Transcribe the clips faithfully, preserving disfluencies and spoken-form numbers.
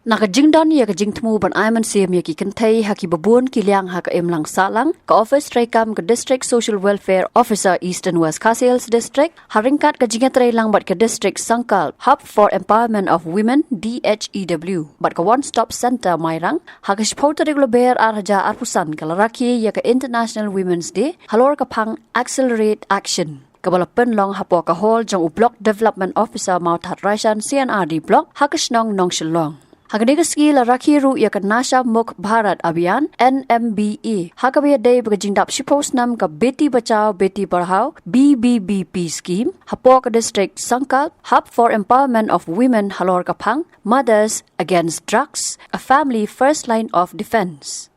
Na ka jingdon ïa ka jingthmu ban ai mynsiem ïa ki kynthei ha ki babun ki liang ha ka imlang sahlang, ka office treikam ka District Social Welfare Officer Eastern West Khasi Hills District, ha ryngkat ka jingïatreilang bad ka District Sankalp Hub for Empowerment of Women, D H E W, bad ka One Stop Center Mairang, ha ka shiphew tarik Lber ar hajar arphew san ka la rakhe ïa ka International Women's Day halor ka phang Accelerate Action, kaba la pynlong hapoh ka hall jong u Block Development Officer Mawthadraishan C and R D Block ha ka shnong Nongshillong. Ha kane ka sngi la rakhe ruh ïa ka Nasha Mukt Bharat Abhiyan, N M B A, ha kaba ïadei bad ka jingdap shiphew snem ka Beti Bachao Beti Padhao, B B B P scheme, hapoh ka District Sankalp Hub for Empowerment of Women halor ka phang Mothers Against Drugs, a Family First Line of Defense.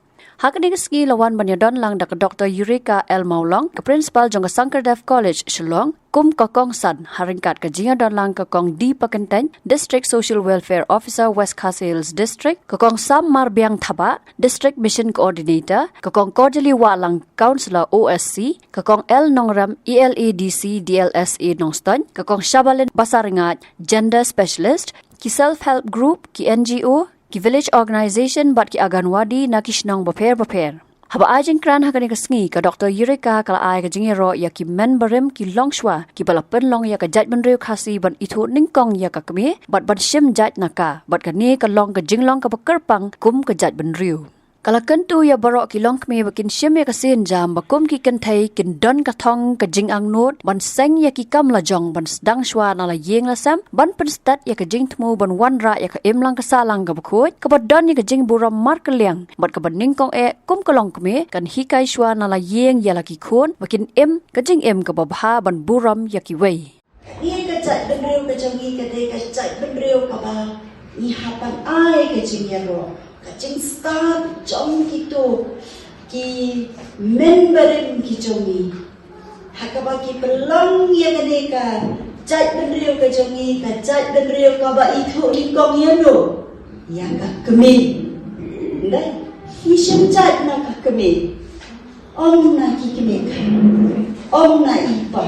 Ha kane ka sngi la wan ban ïadonlang da ka Doctor Eureka L Mawlong, ka Principal jong ka Sankardev College Shillong, kum ka kongsan, ha ryngkat ka jingïadonlang ka Kong D Pakyntein, District Social Welfare Officer West Khasi Hills District, ka Kong Sam Marbiang Thabah, District Mission Coordinator, ka Kong Kordjali Wahlang, Counsellor O S C, ka Kong L Nongrem, E L A D C D L S A Nongstoiñ, ka Kong Shabalin Basarngaj, Gender Specialist, ki Self Help Group, ki N G O, ki Village Organisation bad ki Anganwadi na ki shnong bapher bapher. Haba ai jingkren ha kane ka sngi, ka Doctor Eureka ka la ai ka jingïaroh ïa ki men barim ki longshuwa kiba la pynlong ïa ka jaitbynriew Khasi ban ithuh nyngkong ïa ka kmie bad ban shim jait na ka, bad kane ka long ka jinglong kaba kyrpang kum ka jaitbynriew. Ka la kyntu ïa baroh ki longkmie ba kin shim ïa ka sienjam ba kum ki kynthei kin don ka thong ka jingangnud ban seng ïa ki kam lajong ban sdang shuwa na la ïing la sem, ban pynstet ïa ka jingthmu ban wanrah ïa ka imlang ka sahlang kaba khuid, kaba don ïa ka jingburom markylliang bad kaba nyngkong eh kum ka longkmie kan hikai shuwa na la ïing ïa la ki khun ba kin im ka jingim kaba bha ban burom ïa kiwei. Ngi ka jaitbynriew ka jong ngi ka dei ka jaitbynriew kaba ngi hap ban ai ka jingïaroh, ka jingstad jong kito ki men barim ki jong ngi, ha kaba ki pynlong ïa kane ka jaitbynriew ka jong ngi ka jaitbynriew kaba ithuh nyngkong ïa no, ïa ka kmie. Ndai, ngi shim jait na ka kmie. Ym na ki kmie ka, ym na i pa,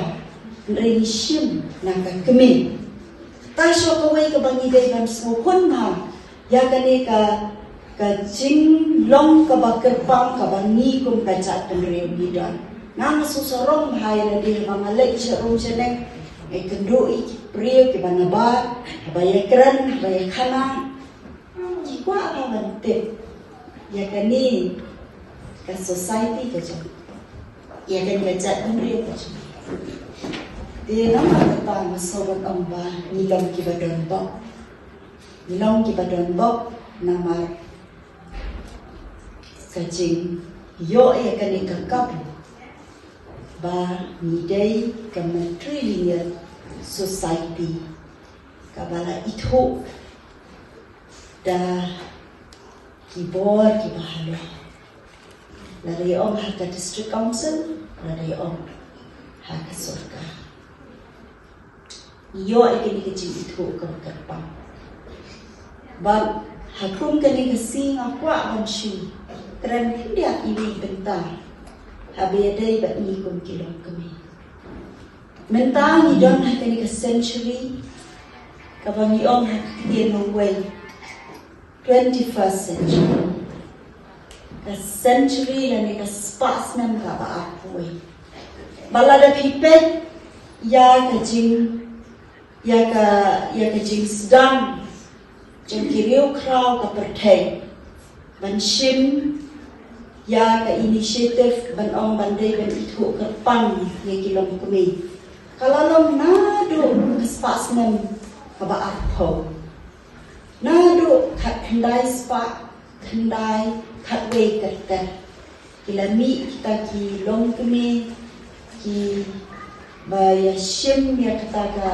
hynrei ngi shim na ka kmie. Tang shuh kawei kaba ngi dei ban sngewkhun bha ïa kane ka, ka jinglong kaba kyrpang kaba ngi kum ka jaitbynriew ngi don. Nga nga sngewsarong bha ïa lade haba nga leit sha rum sha neng, nga ïakynduh ïa ki briew kiba nabar, haba ïakren, haba ïakhana. Ki kwah bha ban tip ïa kane ka society ka jong, ïa kane ka jaitbynriew ka jong. Te namar kata nga sngewbha ban ong ba ngi long kiba don bok. Ngi long kiba don bok namar ka jingïoh ïa kane ka kabu ba ngi dei ka matrilineal society kaba la ithuh da ki bor kiba halor. Lada ïa ong ha ka District Council, lada ïa ong ha ka sorkar. Ïoh ïa kane ka jingithuh kaba kyrpang. Bad ha kum kane ka sngi nga kwah ban shu kren khyndiat ïa i bynta haba ïadei bad ngi kum ki longkmie. Mynta ngi don ha kane ka century kaba ngi ong ha ka ktien nongwei, twenty-first century. Ka century lane ka spah snem kaba arphew. Ba lada phi peit ïa ka jing, ïa ka, ïa ka jingsdang jong ki riewkhraw ka pyrthei ban shim ïa ka initiative ban ong ban dei ban ithuh kyrpang ïa ki longkmie. Ka la long naduh ka spah snem kaba arphew. Naduh khatkhyndai spah khyndai khatwei kyrteng. Ki la mih kita ki longkmie kiba ïa shim ïa kata ka,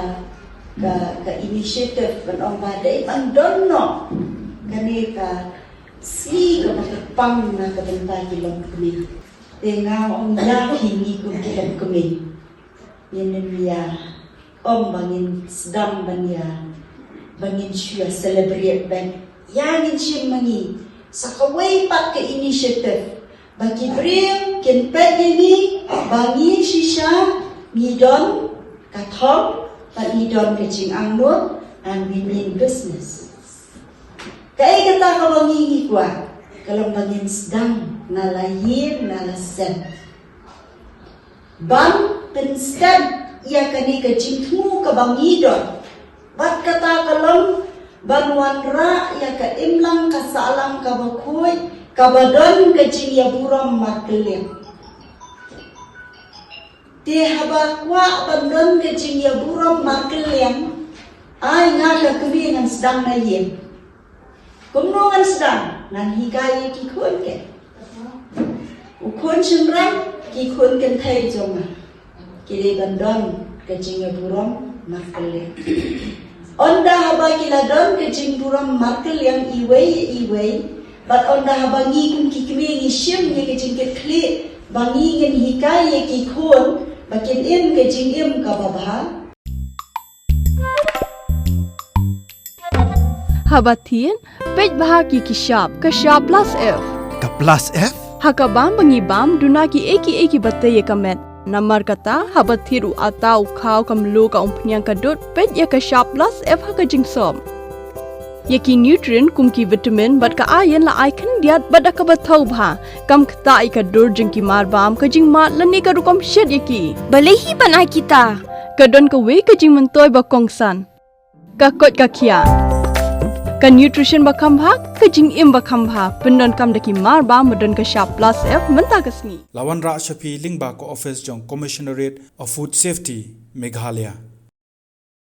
ka, ka initiative ban ong ba dei ban don noh kane ka sngi kaba kyrpang na ka bynta ki longkmie. Te nga ong ïa phi ngi kum ki longkmie, ngin ym ïa ong ba ngin sdang ban ïa, ba ngin shu ïa celebrate beit. Ïa ngin shim ma ngi sa kawei pat ka initiative ba ki briew kin peit ïa ngi ba ngi shisha ngi don ka thong, ba ngi don ka jingangnud, and we mean business. Kaei kata kaba ngi ngi kwah? Ka long ba ngin sdang na la ïing na la sem ban pynstet ïa kane ka jingthmu kaba ngi don. Bad kata ka long ban wanrah ïa ka imlang ka sahlang kaba khuid kaba don ka jingïaburom markylliang. Te haba kwah ban don ka jingïaburom markylliang, ai nga ka kmie ngan sdang na ïing. Kumno ngan sdang? Ngan hikai ïa ki khun ke. U khun shynrang, ki khun kynthei jong nga, ki dei ban don ka jingïaburom markylliang. Ynda haba ki la don ka jingburom markylliang iwei iwei, bad ynda haba ngi kum ki kmie ngi shim ïa ka jingkitkhlieh ba ngi ngin hikai ïa ki khun ba kin im ka jingim kaba bha. Haba thied, peit bha ki ki shap, ka shap plus F. Ka plus F? Ha ka bam ba ngi bam, duna ki ei ki ei kiba tei ïa ka met. Namar kata, haba thied u atta, u khaw, ka mluh, ka umphniang, ka dud, peit ïa ka shap plus F ha ka jingsop. Ïa ki nutrient kum ki vitamin bad ka iron la ai khyndiat bad da kaba thaw bha. Kam ktah ïa ka dur jong ki mar bam, ka jingmad lane ka rukom shet ïa ki. Balei hi ban ai kita? Ka don kawei ka jingmyntoi ba kongsan. Ka koit ka khiah. Ka nutrition ba kham bha, ka jingim ba kham bha. Pyndonkam da ki mar bam ba don ka shap plus F mynta ka sngi. La wanrah sha phi lyngba ka office jong Commissionerate of Food Safety, Meghalaya.